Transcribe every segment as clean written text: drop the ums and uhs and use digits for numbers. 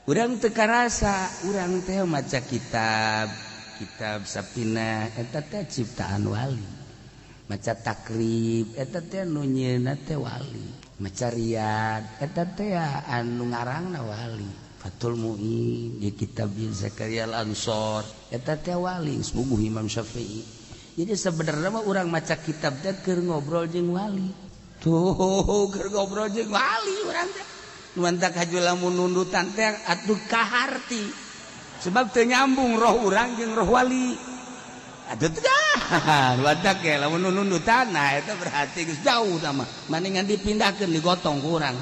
Urang teu karasa urang teh maca kitab kitab Sapina eta teh ciptaan wali, maca Takrib eta teh nu nyieunna teh wali, maca Riyad eta teh anu ngarangna wali, Fathul Muin di kitab Zakaria Al-Ansor eta teh wali, sepuguh Imam Syafi'i. Jadi sebenarnya mah urang maca kitab teh keur ngobrol jeung wali tuh, keur ngobrol jeung wali urang teh. Mantak haju lamun nundutan teh atuh kaharti, sebab teu nyambung roh urang jeung roh wali. Atuh teh wadak ya lamun nundutan, nah eta berarti geus jauh sama mendingan dipindahkeun, digotong ku urang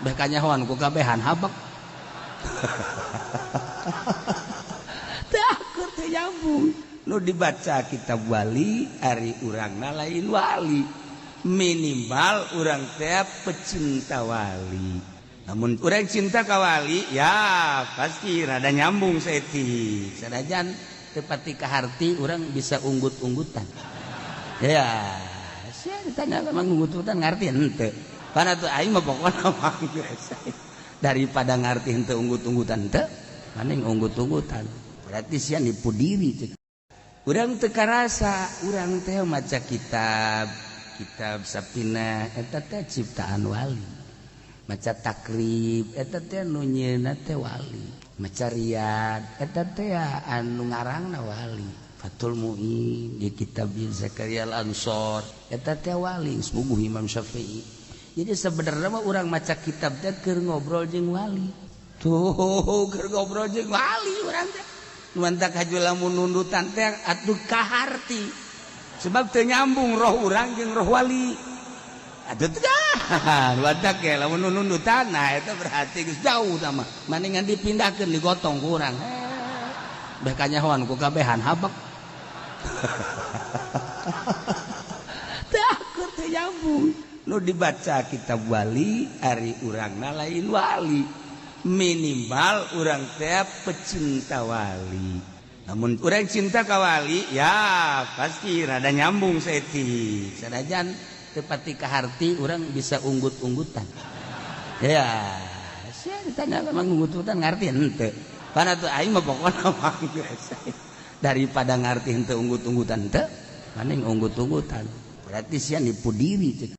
beh kanyahoan ku kabehan habek. Teu akur, teu nyambung. Nu dibaca kitab wali, ari urangna lain wali. Minimal urang teh pecinta wali. Namun urang cinta ka wali ya pasti rada nyambung saeutik, sanajan teu pati kaharti urang bisa unggut-unggutan. Ya sia ditanya memang unggut-unggutan ngarti henteu, karena tuh aing mah pokona mah daripada ngarti henteu unggut-unggutan henteu mending unggut-unggutan, berarti sia nipu diri. Urang teu karasa urang teh maca kitab kitab Sapina eta teh ciptaan wali, maca Takrib eta teh nu nyieunna teh wali, maca Riyad eta teh anu ngarangna wali, Fathul Muin di kitab Zakaria Al-Ansor eta teh wali, sepuguh Imam Syafi'i. Jadi sebenarnya mah urang maca kitab teh keur ngobrol jeung wali tuh, keur ngobrol jeung wali urang teh. Mantak haju lamun nundutan teh atuh kaharti, sebab teu nyambung roh urang jeung roh wali. Atuh teh wadak ya lamun nundutan, nah eta berarti geus jauh sama mendingan dipindahkeun, digotong ku urang beh kanyahoan ku kabehan habek. Teu akur, teu nyambung. Nu dibaca kitab wali, ari urangna lain wali. Minimal urang teh pecinta wali. Namun urang cinta ka wali ya pasti rada nyambung saeutik, sanajan teu pati kaharti urang bisa unggut-unggutan. Ya sia ditanya memang unggut-unggutan ngarti henteu, karena tuh aing mah pokona mah daripada ngarti henteu unggut-unggutan henteu mending unggut-unggutan, berarti sia nipu diri.